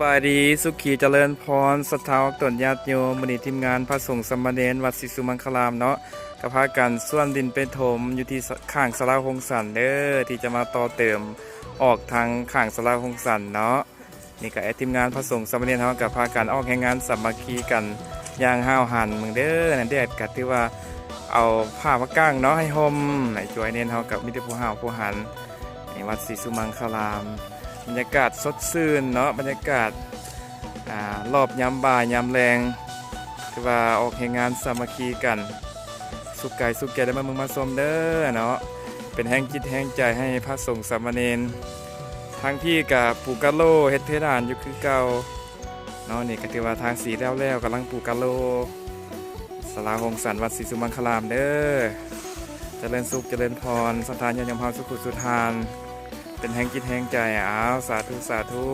ສະບາຍດີ ສຸຂີຈະເລີນພອນ ສັດທາອອກຕົນຍາດໂຍມ. ມື້ນີ້ທີມງານພະສົງສາມະເນນວັດສີສຸມັງຄະລາມເນາະ ກໍພາກັນຊວນດິນໄປຖົມຢູ່ທີ່ ສ- ຂ້າງສາລາໂຮງສັນເດີ້ ທີ່ຈະມາຕໍ່ເຕີມອອກທາງຂ້າງສາລາໂຮງສັນເນາະ. ນີ້ກໍແອດທີມງານພະສົງສາມະເນນເຮົາກໍພາກັນອອກແຮງງານສາມັກຄີກັນຢ່າງຫ້າວຫັນ. ເບິ່ງເດີ້ ນັ້ນແດດກໍຖືວ່າເອົາຜ້າມາກາງເນາະ ໃຫ້ຮົ່ມໃຫ້ຈວຍເນນເຮົາ ກໍມີແຕ່ຜູ້ຫ້າວຜູ້ຫັນໃນວັດສີສຸມັງຄະລາມ. ບັນຍາກາດສົດຊື່ນເນາະ ບັນຍາກາດ ອາ ລອບຍາມບ່າຍຍາມແລງ ຖືວ່າອອກແຮງງານສາມັກຄີກັນ ສຸກກາຍສຸກໃຈໄດ້ມາເບິ່ງມາຊົມເດີ້ເນາະ. ເປັນແຮງຈິດແຮງໃຈໃຫ້ພະສົງສາມະເນນ. ທາງພີ້ກະປູກກະໂຫຼເຮັດເພດານຢູ່ຄືເກົ່າເນາະ. ນີ້ກະຖືວ່າທາສີແລ້ວໆ ກຳລັງປູກກະໂຫຼ. ສາລາໂຮງສັນວັດສີສຸມັງຄະລາມເດີ້. ຈະເລີນສຸກຈະເລີນພອນ ສັດທາຍາດໂຍມເຮົາສຸກທຸກທ່ານ. ເປັນແຮງຈິດແຮງໃຈ. ອ້າວ ສາທຸ ສາທຸ.